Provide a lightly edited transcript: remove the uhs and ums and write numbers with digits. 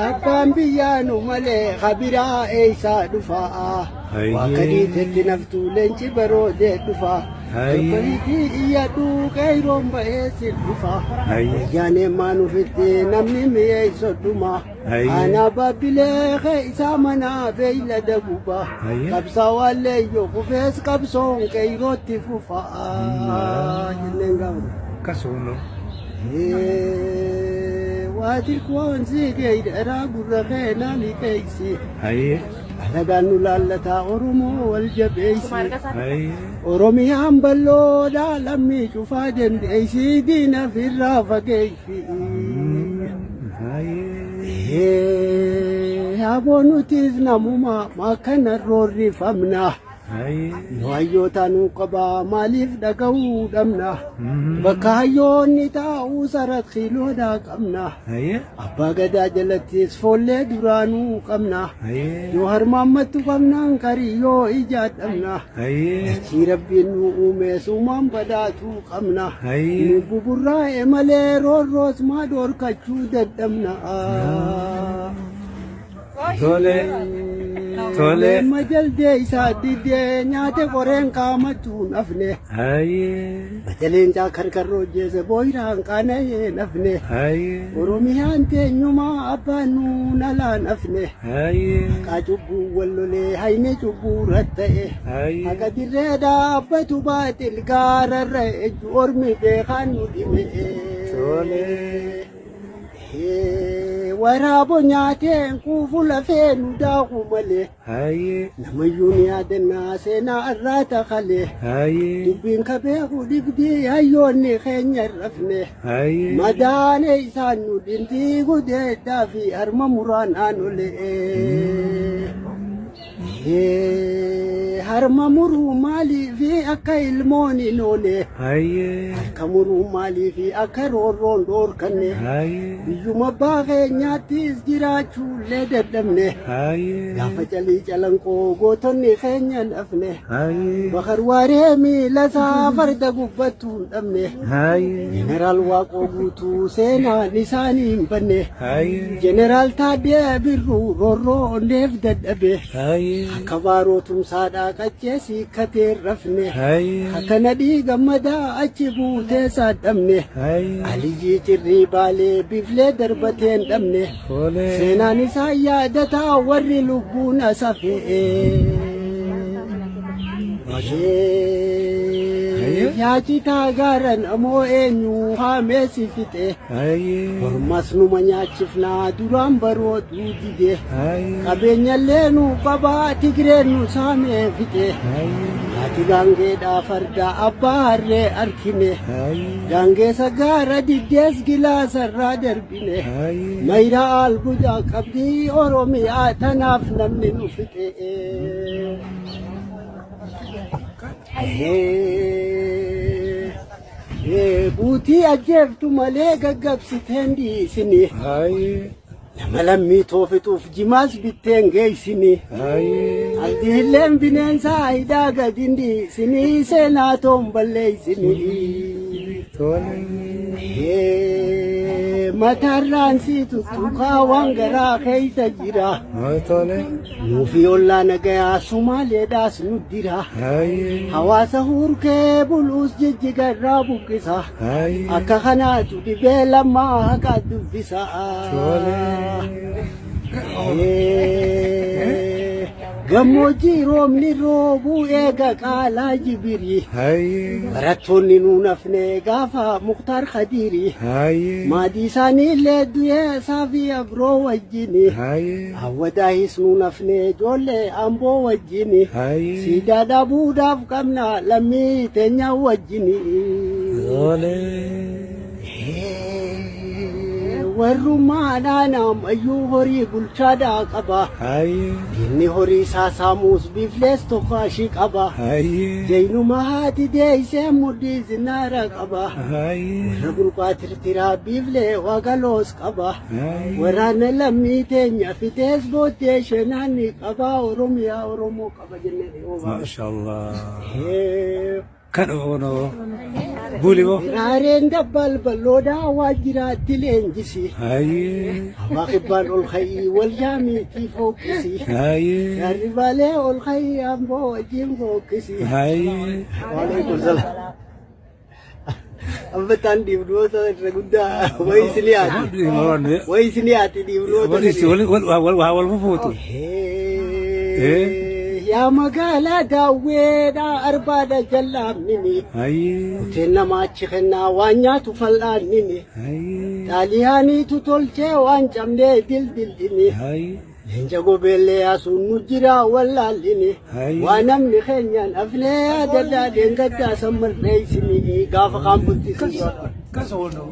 Abbaan biyyaa nu malee kabiraa eeysaa dhufa. Waa kadiitetti naftuu leenci baroodee dhufa. Torbaniitii iyyadhu qeeyroon ba'ee si dhufa. Wayyaanee maan ufitti namni mi'eeyso dhuma. Aanaa Baabbilee keeysaa manaa beeylada guba. Qabsaawaan leeyyoo kufees qabsoon qeeyrootti fufa. Jenneen gaafa. Akkasuma. Waati koon si geeydaraa gurra kee na liqeeysi. Alagaan nu laallataa Oromoo wal jabeeysi. Oromiyaan bal'oodha lammii cufaa dandeeysi diina firraa fageeysi. Aboo nutis namuma makkana roorrifamna. Nu hayyoota nu qaba maaliif dhaga'uu dhabna? Bakka hayyoonni taa'uu sarat kiiloodhaa qabna. Abbaa gadaa jalattis foollee duraanuu qabna. Yoo harmaammattu qabnaan qarii yoo ijaa dhabna. Dachii rabbiin nu uume suumaan badhaatuu qabna. Nu buburraa'e malee roorroos maa dhoorkachuu dadhabna. Tole. Tole. Leemma jaltee isaa diddee nyaate qoreen qaamattuu nafne. Mata leencaa karkarroo jeese booyiraan qaana'ee nafne. Oromiyaan teenyumaa abbaan nuu nalaa nafne. Haqaa cubbuu wal lolee hayni cubbuu ratta'e. Haqa dirree dhaabbatu baaxil gaararra ejju ormi beekaan nu dhime. Tole. Waraabo nyaateen quufu lafee nu daaku malee. Namayyuu ni yaadannaa seenaa irraa takalee. Dubbiin ka beeku dhibdii hayyoonni keenya hin rafne. Madaane isaan nu dhintii gudeeddaa fi harma muraan aanolee. Harma muruu maalii fi akka ilmoon hin oole. Harka muruu maalii fi akka roorroon dhoorkanne. Biyyuma abbaa keenyaattis jiraachuullee dadhabne. Gaafa calii calanqoo gootonni keenya nafne. Bakar waaree miila isaa farda gubbattuu hin dhabne. Jeneraal Waaqoo Guutuu seenaan isaanii hin banne. Jeneraal Taaddee Birruu roorroo onneef dadhabe. Akka baaroo tumsaadhaa qaccee siikkatee hin rafne. Akka nadhii gammadaa achi buutee isaa dhabne. Aliyyii cirrii baalee biflee darbatee hin dhabne. Seenaan isaa yaadataa warri lubbuun as hafe. Yaacitaa gaaran amoo eenyu haamee si fixe. Hormas numa nyaachifnaa duraan barootuu dide. Qabeenyallee nu qabaa Tigreen nu saamee fixe. Haati gaangeedhaa farda abbaa harree arkine. Gaangeessa gaara diddees gilaasarraa darbine. Mayra albuudaa qabdii Oromiyaa tanaaf namni nu fixe. Buutii ajjeeftu malee gaggabsiteen dhiisini. Nama lammii toofituuf jimaas bitteen geessini. Abdiilleen bineensa hidhaa gadi hin dhiisini seenaa toon balleessini. Mataarraan si tuttuqaa waan garaa keessa jira. Nuufi ollaa nagayaa Sumaaleedhaas nu dira. Hawaasa hurkee buluus jijjiga irraa buqqisa. Akka kanaatu dhibee lammaa haqa dubbisa. Gammoojjii roobni roobuu eega qaalaa jibirii. Barattoonni nuun hafne gaafa Muktaar Khadiiri. Maatii isaanii illee du'ee Saafii Abroo wajjini. Awwadaahis nuun hafne ijoollee Amboo wajjini. Siidaa dhabuudhaaf qabna lammii teenya wajjini. Warrummaadhaan ammayyuu horii bulchaadhaa qaba. Diinni horii isaa saamuus biiflees tokkaashii qaba. Jeenuma haati deeysee mudhii zinaara qaba. Warra burqaa tirtiraa biiflee wagaloos qaba. Waraana lammii teenya fitees booddee shenaanni qaba. Oromiyaa Oromoo qaba jennee. Maashaallah. Kan onoo. Buli boo. Raareen dabbal balloodhaa waajjiraatti leenjisi. Hayyee. Abbaa kibbaan ol ka'ii wal jaamiitii fooqqisi. Hayyee. Gaarri baalee ol ka'ii amboo wajjin fooqqisi. Hayyee. Waalaikum salaam. Amma taan dhiibnoota irra guddaa wayi isinii haati. Wayi isinii haati dhiibnoota. Wal wal fufuutu. Yaa magaalaa daawweedha arbaadha jallaamnini. Hayyee. Kuteen namaa achi kennaa waan nyaatu fal'aannini. Hayyee. Xaaliyaaniitu tolchee waan cabnee dildildini. Hayyee. Leenca gobeellee yaasuun nu jira wallaallini. Hayyee. Waa namni keenyaan aflee adaddaa deengaddaa sammarreessini gaafa kaan bulchisiin. Kas onoo.